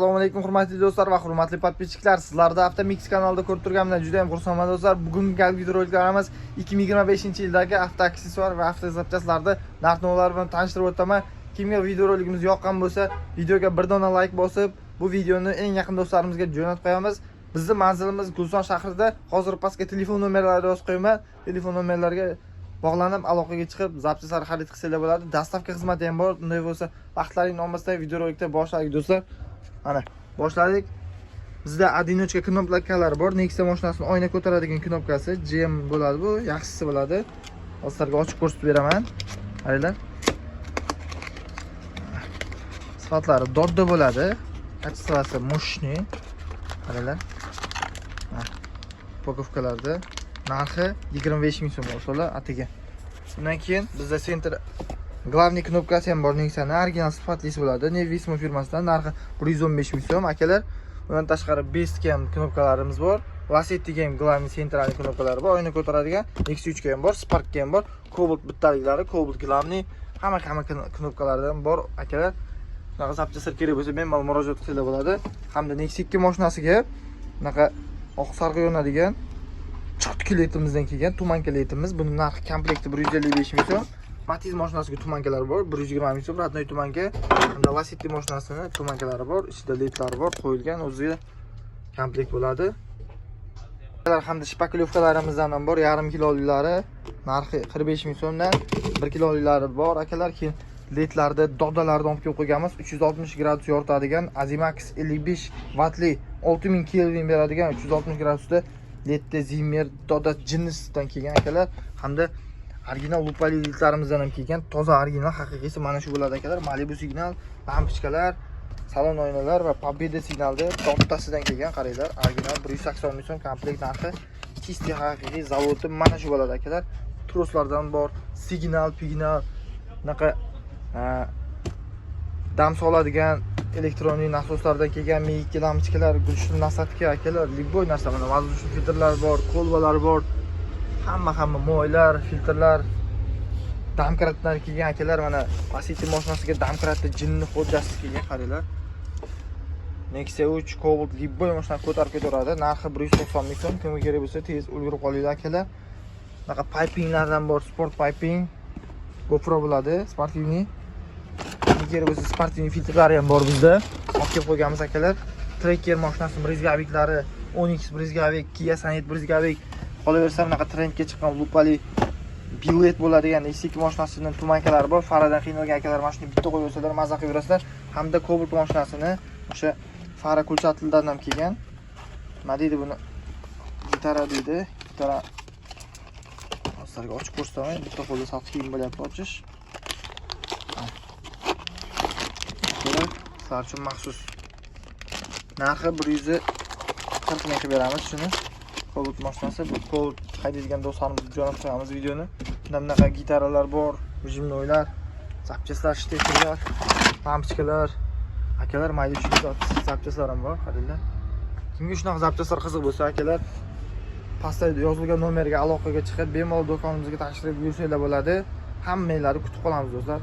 Assalomu alaykum, hurmatli do'stlar va hurmatli подписчик lar. Sizlarni Avtomix kanalida ko'rib turganimdan juda ham xursandman, do'stlar. Bugungi videoroliklarimiz 2025-yildagi avto aksessuar va avto zapchastlarni narx-navolar bilan tanishtirib o'taman. Kimga videorolikimiz yoqqan bo'lsa, videoga bir dona like bosib, bu videoni eng yaqin do'stlarimizga jo'natib qo'yamiz. Bizni manzilimiz Guliston shahrida. Hozir pastga telefon nomerlari yozib qo'yaman. Telefon nomerlariga bog'lanib, aloqaga chiqib, zapchastlar xarid qilsanglar bo'ladi. Доставка xizmati ham bor. Unday bo'lsa, vaqtlaringni olmasdan videorolikda boshladik, do'stlar. Mana, boshladik. Bizda одиночка knopkalar bor. Nexia mashinasini oyna ko'taradigan knopkasi GM bo'ladi bu, yaxshisi bo'ladi. Hozir sizlarga ochib ko'rsatib beraman. Qaranglar. Sifatlari dodda bo'ladi. Качество si мощный. Qaranglar. Mana, упаковка larda narxi 25 ming so'm o'rtoqlar atigi. Undan keyin bizda центр главный knopkasi ham bor Nexia'ni, original sifatlisi bo'ladi. Nevismo firmasidan, narxi 115 ming so'm, akalar. Undan tashqari Bestga ham knopkalarimiz bor. Lacettiga ham главный центральный knopkalari bor, oyna ko'taradigan. Nexia 3 ga ham bor, Sparkga ham bor. Cobalt bittaliklari, Cobalt главный, hamma hamma knopkalaridan bor, akalar. Shunaqa zapchastlar kerak bo'lsa, bemalol murojaat qilsanglar bo'ladi. Hamda Nexia 2 mashinasiga bunaqa oq sariq yonadigan чёткий ledimizdan kelgan туманка ledimiz. Buni narxi komplekti 155 ming so'm. Matiz mashinasiga туманка lar bor, 120 ming so'm родной туманка. Hamda Lacetti mashinasini туманка lari bor, ichida ledlari bor, qo'yilgan, o'ziga komplekt bo'ladi. Hamda шпаклёвка larimizdan ham bor, yarim kilolilari, narxi 45 ming so'mdan, 1 kilolilari bor, akalar. Keyin ledlarda dodalardan olib kelib qo'yganmiz. 360 gradus yoritadigan Azimax 55 vatli, 6000 kelvin beradigan 360 gradusda ledda Zimmer doda Genesisdan kelgan, akalar. Hamda original lupali ledlarimizdan ham kelgan, toza original haqiqiysi mana shu bo'ladi, akalar. Malibu signal, lampochkalar, salon oynalar va Победа signalda dottasidan kelgan, qaranglar, original 180 ming so'm komplekt narxi, чистый haqiqiy zavodi mana shu bo'ladi, akalar. Troslardan bor, signal, pignal, bunaqa dam soladigan электронный nasoslardan kelgan Mi 2 lampochkalar, глушитель, насадка, akalar, любой narsa, mana воздушный filtrlar bor, kolbalar bor, hamma hamma moylar, filtrlar, dombkratlar kelgan, akalar. Mana Lacetti mashinasiga dombkratni jinni xo'jasi kelgan, qaranglar. Nexia 3, Cobalt, любой mashinani ko'tarib ketaveradi. Narxi 190 ming so'm. Kimga kerak bo'lsa, tez ulgurib qolinglar, akalar. Bunaqa paypinglardan bor, sport payping, GoPro bo'ladi, спортивный. Kimga kerak bo'lsa, спортивный filtrlari ham bor bizda. Olib kelib qo'yganmiz, akalar. Tracker mashinasi брызговик lari, Onix брызговик, Kia Sonet брызговик. Qolaversa, bunaqa trendga chiqqan lupali bilet bo'ladigan X2 mashinasining туманка lari bor. Faradan qiynalgan akalar mana shuni bitta qo'yib olsalar, maza qilib yurasizlar. Hamda Cobalt mashinasini o'sha fara включатель dan ham kelgan. Nima deydi buni? Gitara deydi. Gitara sizlarga ochib ko'rsataman. Bitta qo'lda sal qiyin bo'lyapti ochish. Akalar, sizlar uchun maxsus. Narxi 140 ming qilib beramiz shuni. Cobalt mashinasi, bu Cobalt haydaydigan do'stlarimizga jo'natib qo'yamiz videoni. Bunda bunaqa gitaralar bor, выжимной lar, zapchastlar, штекер lar, lampochkalar, akalar, mayda chuyda zapchastlar ham bor, qaranglar. Kimga shunaqa zapchastlar qiziq bo'lsa, akalar, pastda yozilgan nomerga aloqaga chiqib, bemalol do'konimizga tashrif buyursanglar bo'ladi. Hammanglarni kutib qolamiz, do'stlar.